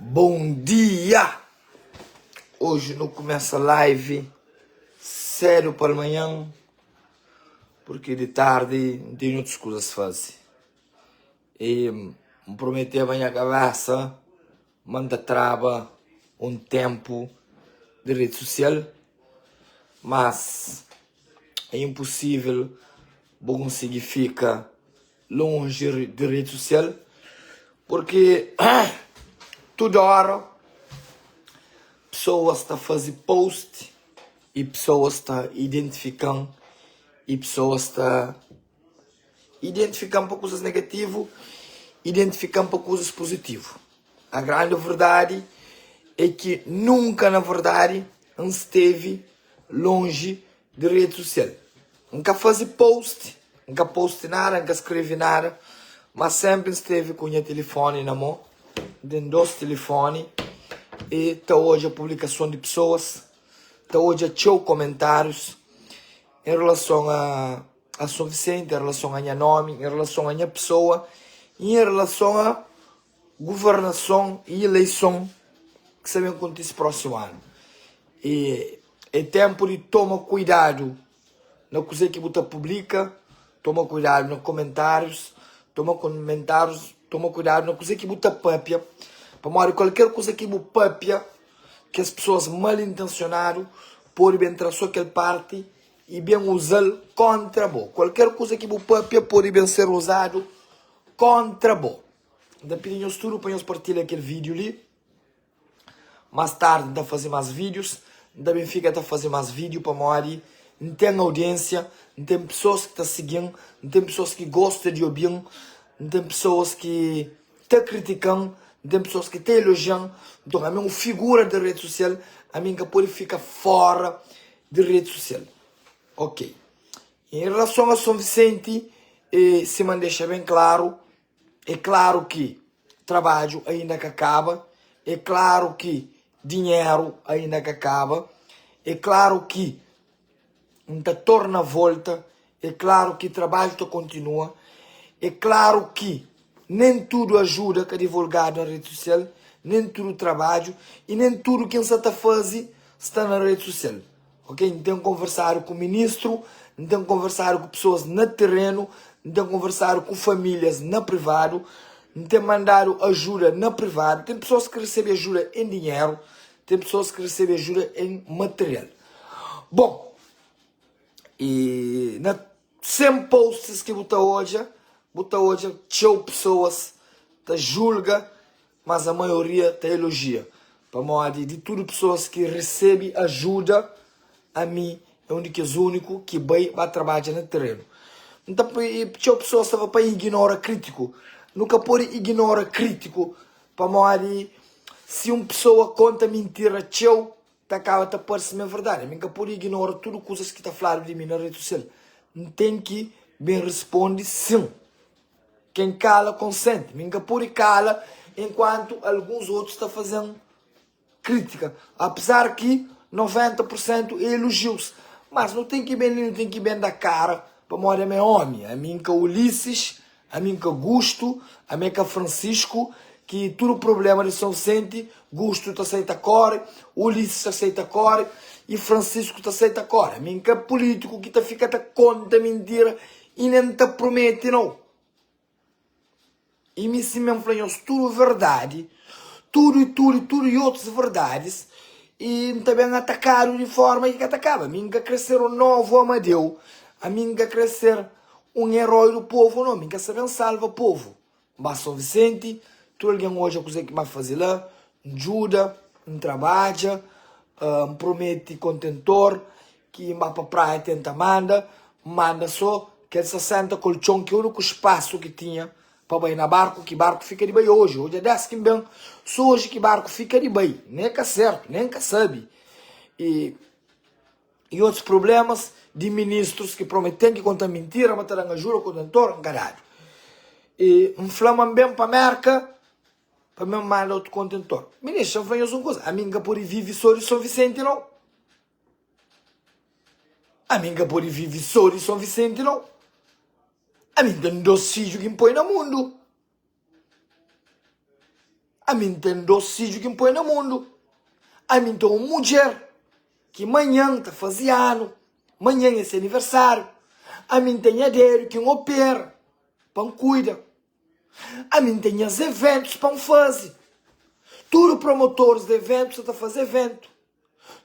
Bom dia! Hoje nu começa live cedo para manhã porque de tarde não tenho outras coisas a fazer. E me prometeu a minha cabeça manda traba um tempo de rede social, mas é impossível vou conseguir ficar longe de rede social porque toda hora pessoas ta faze post e pessoas ta identifican e pessoas ta identifican pa kuzas negativo identifican pa kuzas positivo. A grande verdade é ki nunka na verdade N steve longe di rede social. N ka faze post, N ka post nada, N ka skreve nada, ma senpri N steve ku nha tilifoni na mo, N ten dos tilifoni e ta odja publikason di pesoas, ta odja txeu komentárius en relason a a Son Visenti, en relason a nha nomi, en relason a nha pesoa i en relason a guvernason i ileison ki sta ben kontise prósimu anu. E é ténpu di toma kuidadu na kuzê ki bu ta publika, toma kuidadu na komentárius, toma komentárius, toma kuidadu na kuzê ki bu ta pâpia, pamodi kualker kuza ki bu pâpia, kes pesoas mal intensionadu pode ben tra sô kel párti i ben uza-l kóntra bo. Kualker kuza ki bu pâpia pode ben ser uzadu kóntra bo. N ta pidi nhos tudu pa nhos partilha kel vídiu li. Más tardi N ta faze más vídius. N ta ben fika ta faze más vídiu pamodi N ten audiénsia, N ten pesoas ki ta sigi-m, N ten pesoas ki gosta di obi-m, N ten pesoas ki ta kritika-m, N ten pesoas ki ta elojia-m. Nton, ami é un figura di redi sosial, ami N ka pode fika fóra di redi sosial. Ok. Em relason a Son Visenti, sima N dexa ben klaru, É klaru ki trabadju ainda ka kaba, é klaru ki dinheru ainda ka kaba, é klaru ki N ta torna volta, é klaru ki trabadju ta kontinua, é klaru ki nen tudu ajuda ka divulgadu na redi sosial, nen tudu trabadju i nen tudu ki N sa ta faze sta na redi sosial. Ok, N ten konversadu ku ministru, N ten konversadu ku pesoas na terenu, N ten konversadu ku famílias na privadu, N ten mandadu ajuda na privadu. Ten pesoas ki resebe ajuda en dinheru, ten pesoas ki resebe ajuda en material. Bon, i na 100 posts ki bu ta odja, bu ta odja txeu pesoas ta julga mas a maioria ta elojia, pamodi di tudu pesoas ki resebe ajuda, ami é un di kes úniku ki bai ba trabadja na terenu. Nta txeu pesoas ta fla pa iginora krítiku. Nu ka pode iginora krítiku, pamodi si un pesoa konta mintira txeu, ta kaba ta parse ma é verdadi. Ami N ka pode iginora tudu kuzas ki ta fladu di mi na redi sosial. N ten ki ben responde sin. Ken kala konsenti. Mi N ka pode kala enkuantu alguns otus ta faze-m kritika. Apezar ki 90 pur sentu é elojius. Mas nu ten ki ben li, nu ten ki ben da kara pamodi ami é omi. Ami N ka Ulisses, ami N ka Gustu, ami é ka Francisco ki tudu problema di São Vicente, Gustu ta sai ta kore, Ulisses ta sai ta kore i Francisco ta sai ta kore. Ami N ka pulitiku ki ta fika ta konta mintira I nen N ta promete nau. I mi sima N fla nhos tudu verdadi, tudu i tudu i tudu i otus verdadis, i N ta ben atakadu di forma ki ka ta kaba. Mi N ka kre ser un novu Amadeu, ami N ka kre ser un eroi du povu, nau. Mi N ka sta ben salva povu. N ba Son Visenti, tudu algen odja kuzê ki N ba faze la, N djuda, N trabadja, N promete kontentor ki N ba pa praia tenta manda, N manda so kel 60 koltxon ki úniku spasu ki tinha pa bai na barku, ki barku fika di bai oji, oji é 10 ki N ben, so oji ki barku fika di bai, nen ka sertu, nen ka sabe. I i otus problemas di ministrus ki prometen ki konta mintira ma ta dan ajuda kontentor N ka dadu. I N fla ma N ben pa Merka pa mi manda otu kontentor. Ministru, N fla nhos un kuza, ami N ka pode vive so di Son Visenti nau. Ami N ka pode vive so di Son Visenti nau. Ami N ten dos fidju ki N poi na mundu. Ami N ten dos fidju ki N poi na mundu. Ami N ten un mudjer ki manhan ta faze anu, manhan é se aniversáriu. Ami N ten nha dedu ki N opera pa N kuida. Ami N ten nhas eventus pa N faze. Tudu promotoris di eventu sa ta faze eventu.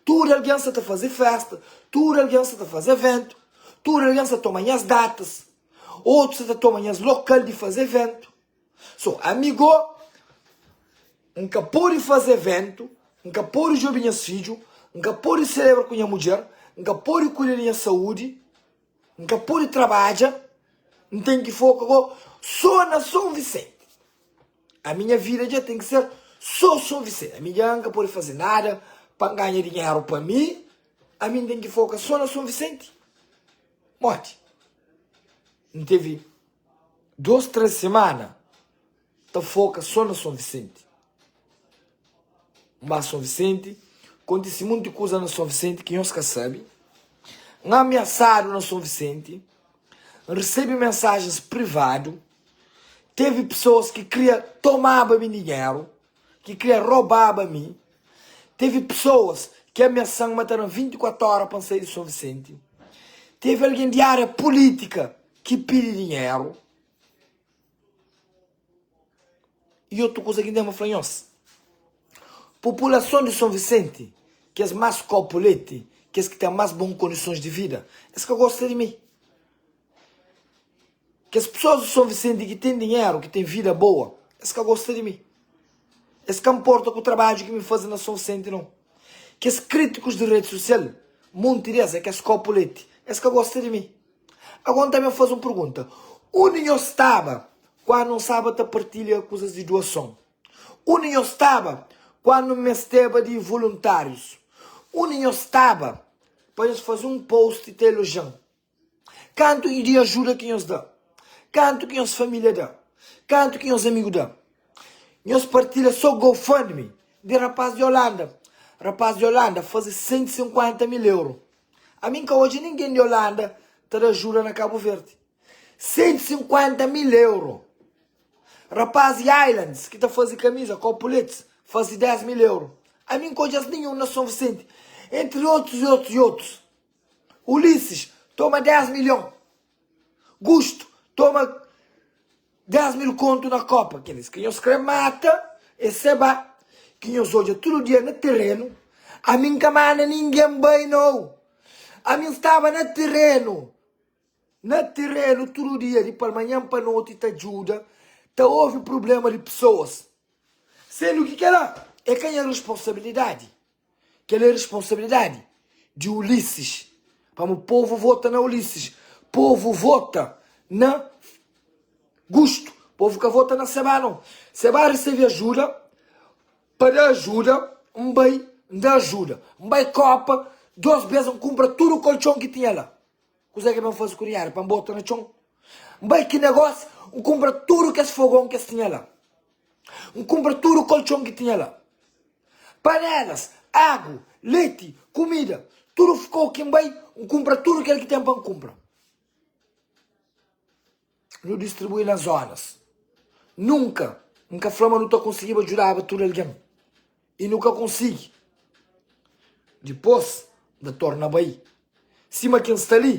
Tudu algen sa ta faze festa. Tudu algen sa ta faze eventu. Tudu algen sa toma nhas datas. Otus sa ta toma nhas lokal di faze eventu. So, ami go, N ka pode faze eventu, N ka pode djobe nhas fidju, N ka pode selebra ku nha mudjer, N ka pode kuida di nha saúdi. N ka pode trabadja, N ten ki foka go so na Son Visenti. Ami nha vida dja ten ki ser so Son Visenti. Ami dja N ka pode faze nada pa N ganha dinheru pa mi, ami N ten ki foka so na Son Visenti. Modi? N tevi dos, tres simana ta foka so na Son Visenti. N ba Son Visenti, kontise monti kuza na Son Visenti ki nhos ka sabe. N amiasadu na Son Visenti, N resebe mensajens privadu, tevi pesoas ki kria tomaba mi dinheru, ki kria robaba mi, tevi pesoas ki amiasan ma ta dan 24 ora pa N sai di Son Visenti, tevi algen di aria pulitika ki pidi dinheru. I otu kuza ki N ten pa fla nhos, populason di Son Visenti, kes más kopu leti, kes ki ten más bon kondisons di vida, es ka gosta di mi. Kes pesoas di Son Visenti ki ten dinheru, ki ten vida boa, es ka gosta di mi. Es ka nporta ku trabadju ki mi faze na Son Visenti, nau. Kes krítikus di redi sosial, monti di es é kes kopu leti, es ka gosta di mi. Agora N ta ben faze un pergunta, Undi nhos staba kandu N staba ta partilha kuzas di duason? Undi nhos staba kandu N mesteba di voluntárius? Undi nhos staba pa nhos faze un post ta eloja-m? Kantu di ajuda ki nhos da? Kantu ki nhos família da? Kantu ki nhos amigu da? Nhos partilha so GoFundMe di rapaz di Holanda. Rapaz di Holanda faze 150 mil euro. Ami N ka odja ningen di Holanda ta da ajuda na Cabo Verde. 150 mil euro. Rapaz di Islands ki ta faze kamiza, kopuletes, faze 10 mil euro. Ami N ka odja-s ninhun na Son Vicente. Entre otus e otus e otus. Ulisses toma 10 milhon. Gusto toma 10 mil kontu na kopa. Kelis ki nhos kre mata e seba ki nhos odja tudu dia na terenu. Ami N ka manda ningen bai nou. Ami N staba na terenu, na terenu tudu dia di palmanhan pa noti ta djuda, ta ovi prublema di pesoas. Sendu ki kela e ka nha responsabilidadi. Kel-li é responsabilidadi di Ulisses. Pamodi povu vota na Ulisses. Povu vota na Gusto. Povu ka vota na Seba, nau. Seba resebe ajuda pa da ajuda. N bai, N da ajuda. N bai Kopa, dos bes N kunpra tudu koltxon ki tinha la. Kuzê ki ben faze ku dinheru? Pa N bota na txon? N bai ki negósiu, N kunpra tudu kes fogon ki es tinha la. N kunpra tudu koltxon ki tinha la. Panelas, agu, leti, kumida, tudu fkou ki N bai, N kunpra tudu kel ki ten pa N kunpra. Nu distribui na zonas. Nunka N ka fla ma nu ta konsigiba djudaba tudu algen. I nu ka konsigi. Dipôs, N ta torna bai. Sima ki N sta li,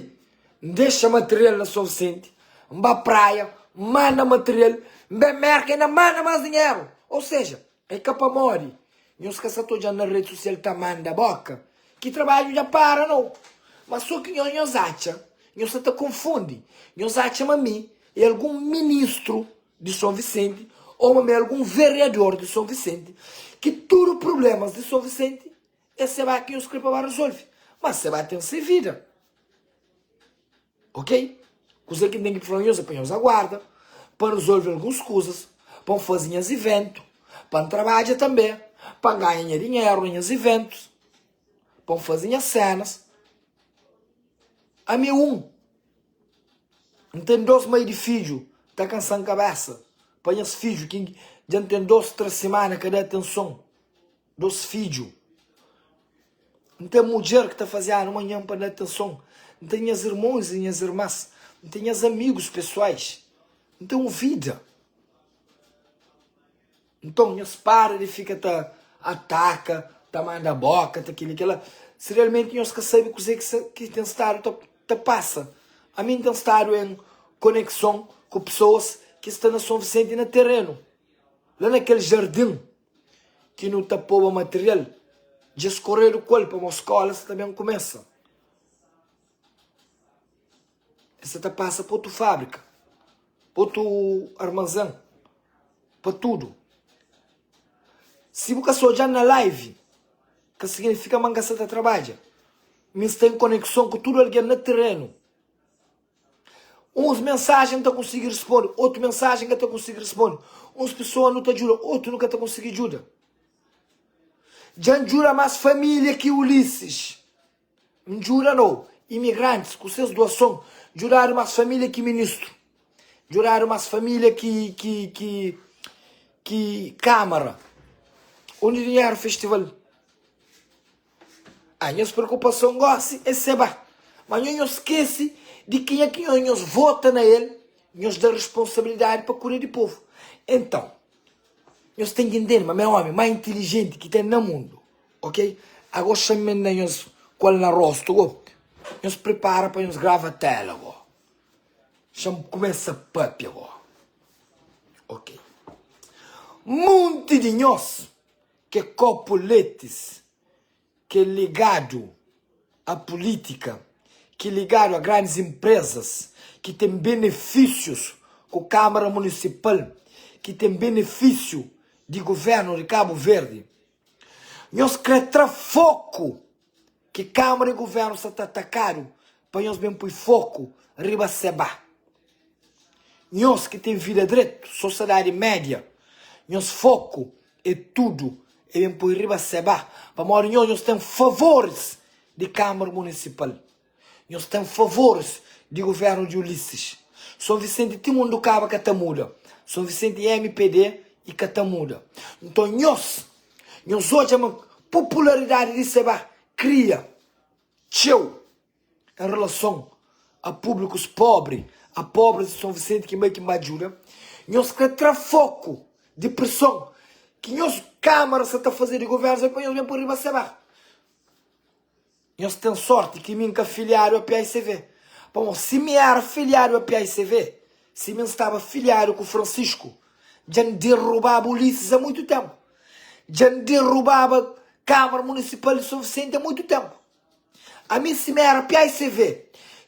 N dexa material na Son Visenti, N ba praia, N manda material, N ben Merka i N manda más dinheru. Ou seja, é ka pamodi nhos ka sa ta odja-m na redi sosial ta manda boka ki trabadju dja para, nau. Má sô ki nhos nhos atxa, nhos sa ta konfundi. Nhos atxa ma mi é algun ministru di Son Visenti ô ma mi é algun vereador di Son Visenti ki tudu prublémas di Son Visenti é Seba ki nhos krê pa ba rezolve. Má Seba ten se vida. Ok? Kuzê ki N ten ki fla nhos é pa nhos aguarda pa N rezolve alguns kuzas, pa N faze nhas iventu, pa N trabadja tanbê, pa N ganha nha dinheru na nhas iventus, pa N faze nhas sénas. Ami é un. N ten dos mai di fidju ta kansa-m kabésa pa nhas fidju ki dja N ten dos, tres simana ka da atenson. Dos fidju. N ten mudjer ki ta faze anu manhan pa da atenson. N ten nhas irmons i nhas irmas. N ten nhas amigus pesoais. N ten un vida. Nton, nhos para di fika ta ataka, ta manda boka, ta kel-li, kel-la, si realmenti nhos ka sabe kuzê ki ten stadu ta pasa. Ami N ten stadu en konekson ku pesoas ki sta na Son Visenti na terenu, la na kel jardin ki nu ta poba material, dja es koredu ku el pamodi skola sta ta ben kumesa. Es sta ta pasa pa otu fábrika, pa otu armazén, pa tudu. Si bu ka sta odja-m na live, ka signifika ma N ka sta ta trabadja. Mi N sta en konekson ku tudu algen na terenu. Uns mensajen N ta konsigi responde, otu mensajen N ka ta konsigi responde. Uns pesoa nu ta djuda, otu nu ka ta konsigi djuda. Dja N djuda más família ki Ulisses. N djuda no imigrantis ku ses doason djudadu mas familia ki ministru djudadu mas familia ki ki ki ki kamara undi dinheru festival ah nhos preokupason gosi é seba ma nho nhos skese di kenha ki nho nhos vota na el nhos da responsabilidadi pa kuida di povu enton Nhos ten ki ntende ma mi é omi más intilijenti ki ten na mundu, ok? Ago xa-m na nhos ku el na rostu go. Nhos pripara pa nhos grava tela go. Xa-m kumesa papia go, ok? Munti di nhos ki é kopu letis ki é ligadu a pulítika, ki ligadu a grandis inprezas, ki ten benefísius ku Kámara Munisipal, ki ten benefísiu di Guvernu di Kabu Verdi. Nhos kre tra foku ki Kámara i Guvernu sa ta atakadu pa nhos ben pui foku riba Seba. Nhos ki ten vida dretu, sosiadadi média, nhos foku é tudu é ben poi riba seba pamodi nhos nhos ten favoris di Câmara Municipal nhos ten favoris di governo di Ulisses São Vicente ti mundu kaba ka ta muda São Vicente é mpd e ka ta muda nton nhos nhos odja ma popularidadi di seba kria txeu. En relason a públikus pobri, a pobris di Son Visenti ki bai ki N ba djuda, nhos kre tra foku di preson ki nhos Kámara sa ta faze di Govérnu sa pa nhos ben poi riba seba. Nhos ten sorti ki mi N ka filiadu a paicv. Pamodi si mi éra filiadu a paicv, si mi N staba filiadu ku Francisco, dja N derrubaba Ulisses a muitu ténpu. Dja N derrubaba Kámara Munisipal di Son Visenti a muitu ténpu. Ami si mi era paicv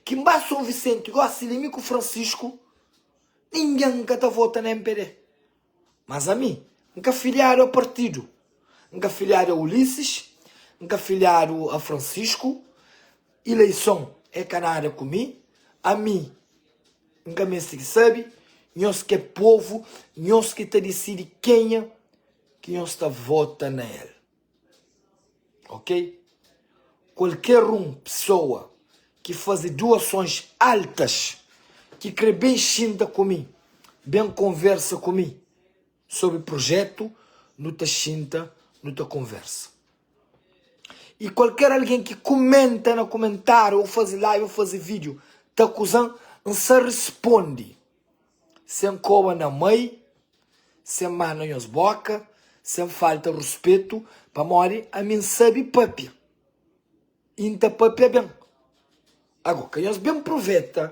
ki N ba Son Vicente gosi li mi ku Francisco ningen ka ta vota na mpd mas ami N ka filiadu a partidu N ka filiadu a Ulisses N ka filiadu a Francisco ileison é ka nada ku mi ami N ka meste ki sabe nhos ki é povu nhos ki ta disidi kenha ki nhos ta vota na el. Ok? Kualker un pesoa ki faze doasons altas, ki kre ben xinta ku mi, ben konversa ku mi sobri projetu, nu ta xinta, nu ta konversa. I kualker algen ki kumenta na kumentariu, ou faze live, ou faze video, ta akuza-m, N sa risponde. Sen koba na mai, sen manda nhos boka, sen falta ruspetu, pamodi ami N sabe papia i N ta papia ben. Ago, ka nhos ben pruveta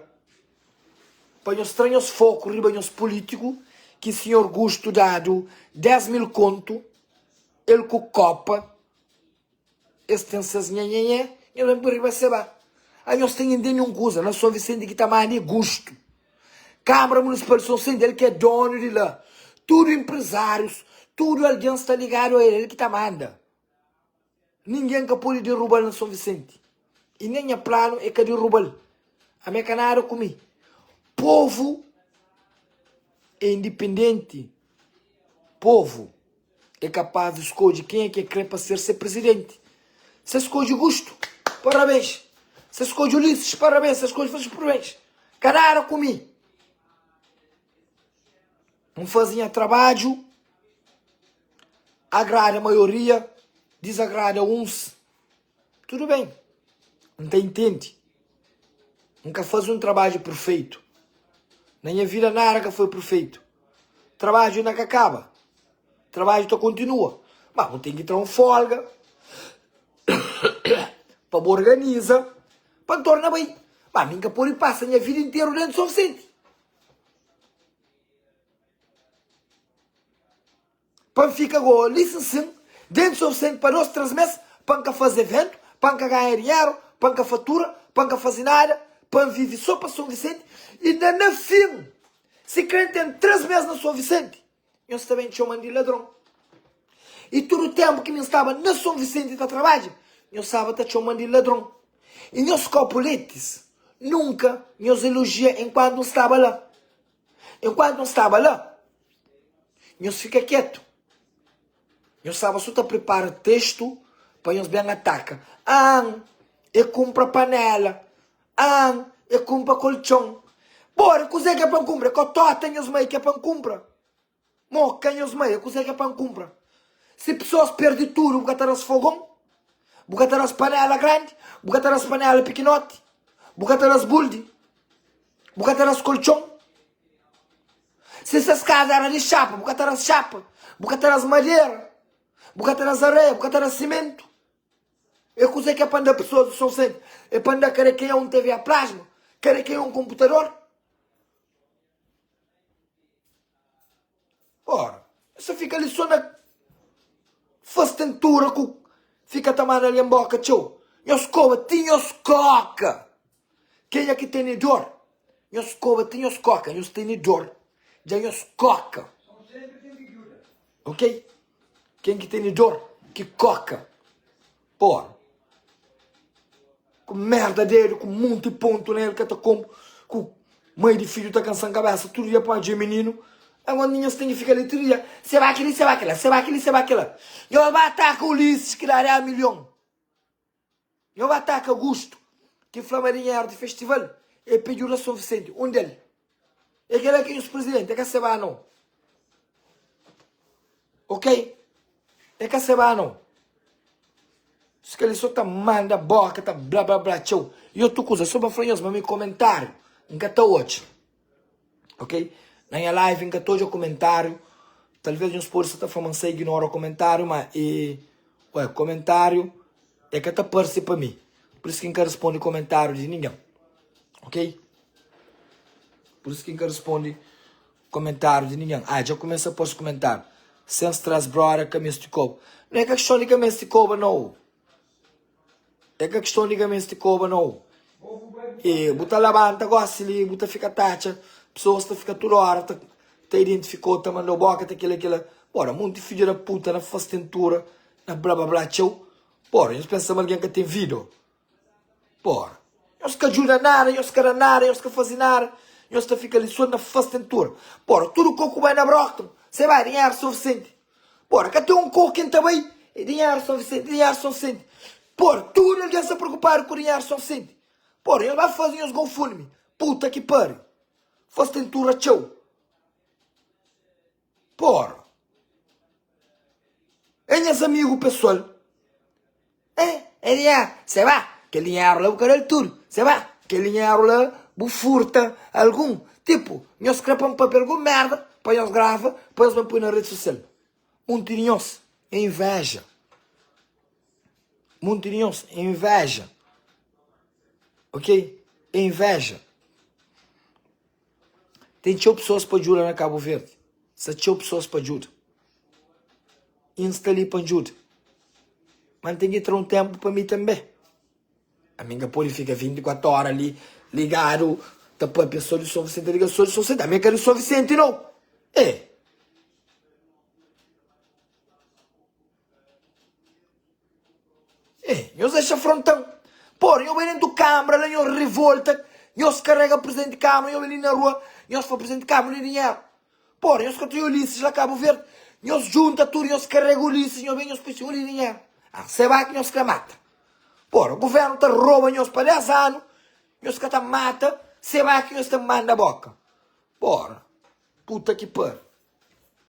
pa nhos tra nhos foku riba nhos pulitiku ki sinhor Gustu dadu 10 mil kontu, el ku kopa. Es ten ses nhenhenhé, nhos ben pa riba seba. A nhos ten intende un kuza, na Son Visenti ki ta manda é Gustu. Kamara Munisipal di Son Visenti, el ki é donu di la. Tudu inprezárius, tudu algen sta ligadu a el, el ki ta manda. Ningen ka pode derruba-l na Son Visenti. I nen nha planu é ka derruba-l. Ami é ka nada ku mi. Povu é indipendenti. Povu. É kapaz di skodje kenha ki é kre pa ser se prizidenti. Se skodje Gustu, parabéns. Se skodje Ulisses, parabéns. Se skodje Francisco, parabéns. Ka nada ku mi. N faze nha trabadju, agrada maioria, dizagrada uns. Tudu ben, N ta intende. N ka faze un trabadju perfeitu. Na nha vida nada ka foi perfeitu. Trabadju inda ka kaba. Trabadju ta kontinua, ma bu ten ki tra un folga pa bu organiza pa N torna bai. Ma mi N ka pode pasa nha vida interu dentu Son Visenti. Pa N fika go li sin sin, dentu Son Visenti pa dos, tres mes, pa N ka faze eventu, pa N ka ganha dinheru, pa N ka fatura, pa N ka faze nada, pa N vive so pa Son Visenti. Inda na fin, si kre N ten tres mes na Son Visenti, Nhos ta ben txoma-m di ladron. I tudu ténpu ki mi N staba na Son Visenti ta trabadja, nhos staba ta txoma-m di ladron. I nhos kopu letis, nunka nhos elojia enkuantu N staba la. Enkuantu N staba la, nhos fika ketu. Nhos staba so ta pripara testu pa nhos ben ataka. An, e kunpra panela. An, e kunpra koltxon. Bora, kuzê ki é pa N kunpra? É kotota nhos mai ki é pa N kunpra? Moka nhos mai, é kuzê ki é pa N kunpra? Si pesoas perde tudu, bu ka ta da-s fogon? Bu ka ta da-s panela grandi? Bu ka ta da-s panela pikinoti? Bu ka ta da-s buldi? Bu ka ta da-s koltxon? Si ses kaza éra di xapa, bu ka ta da-s xapa? Bu ka ta da-s madera? Bu ka ta da-s areia? Bu ka ta da-s simentu? É kuzê ki é pa N da pesoas di Sonsente? É pa N da kada kenha un TV a plasma? Kada kenha un konputador? Ora, nhos ta fika li so na fastentura ku fika ta manda algen boka txeu. Nhos koba ti nhos koka. Kenha ki tene dor, nhos koba ti nhos koka. Nhos tene dor, dja nhos koka. Ok? Ken ki tene dor, ki koka. Pora. Ku merda dedu, ku munti pontu na el ka ta konpo, ku mai di fidju ta kansa-m kabesa tudu dia pamodi dja é mininu. Agora nhos ten ki fika li tudu dia, se ba kili, se ba kila, se ba kili, se ba kila. Nhos ba ataka Ulisses ki da 10 milhon. Nhos ba ataka Augusto ki fla ma dinheru di festival é pa djuda Son Vicente. Undi el? É kela ki nhos presidenti, é ka se ba nau. Ok? É ka se ba nau. Si kel-li so ta manda boka, ta bla bla bla txeu. I otu kuza, so pa fla nhos ma mi komentáriu N ka ta odja. Ok? Na nha live N ka ta odja komentáriu. Talvês nhos pode sta ta fla ma N sta ignora komentáriu, ma e, ué, komentáriu e ka ta parse pa mi. Pur isu ki N ka responde komentáriu di ningen. Ok? Pur isu ki N ka responde komentáriu di ningen. Ah, dja kumesa parse komentáriu. Sen stress brother, ka meste koba. Não é ka kiston di ka meste koba nau. É ka kiston di ka meste koba nau. E bu ta labanta gosi li, bu ta fika ta atxa pesoas ta fika tudu ora ta ta identifikau, ta mandau boka, ta kila kila. Bora, monti fidju da puta na fastentura, na bla bla bla txeu. Bora, nhos pensa ma algen ka ten vida? Pora, nhos ka djuda nada, nhos ka da nada, nhos ka faze nada, nhos ta fika li so na fastentura. Pora, tudu ko ku bai na Brockton, se bai dinheru Son Vicente. Pora, ka ten un ko ki N ta bai, é dinheru Son Vicente, dinheru Son Vicente. Pora, tudu algen sta preokupadu ku dinheru Son Vicente. Pora, nhos bai faze nhos GoFundMe. Puta ki pari. Fastentura txeu. Pora. É nhas amigu pesoal. É, é dinheru. Se ba, kel dinheru la bu ka da-l tudu. Se ba, kel dinheru la bu furta algun. Tipu, nhos kre pa N papia algun merda pa nhos grava, pa nhos ben poi na redi sosial. Munti di nhos é inveja. Munti di nhos é inveja. Ok? É inveja. Ten txeu pesoas pa djuda na Kabu Verdi. Sta txeu pesoas pa djuda. I N sta li pa N djuda. Ma N ten ki tra un ténpu pa mi tanbê. Ami N ka pode fika 24 óra li ligadu ta pâpia sô di Son Visenti, ta liga sô di Son Visenti. Ami é ka di Son Visenti nau. E! Eh, nhos dexa frontan. Porra, nhos bai dentu kambra la, nhos rivolta, nhos karega presidenti di kambra, nhos bai li na rua, nhos fla presidenti di kambra li dinheru. Porra, nhos ka tem Ulisses la Cabo Verde, nhos junta tudu, nhos karega Ulisses, nhos ben nhos pui si, oli dinheru. Ah, seba ki nhos kre mata. Porra, governu ta roba nhos pa 10 anu, nhos ka ta mata, seba ki nhos ta manda boka. Porra, puta ki pariu.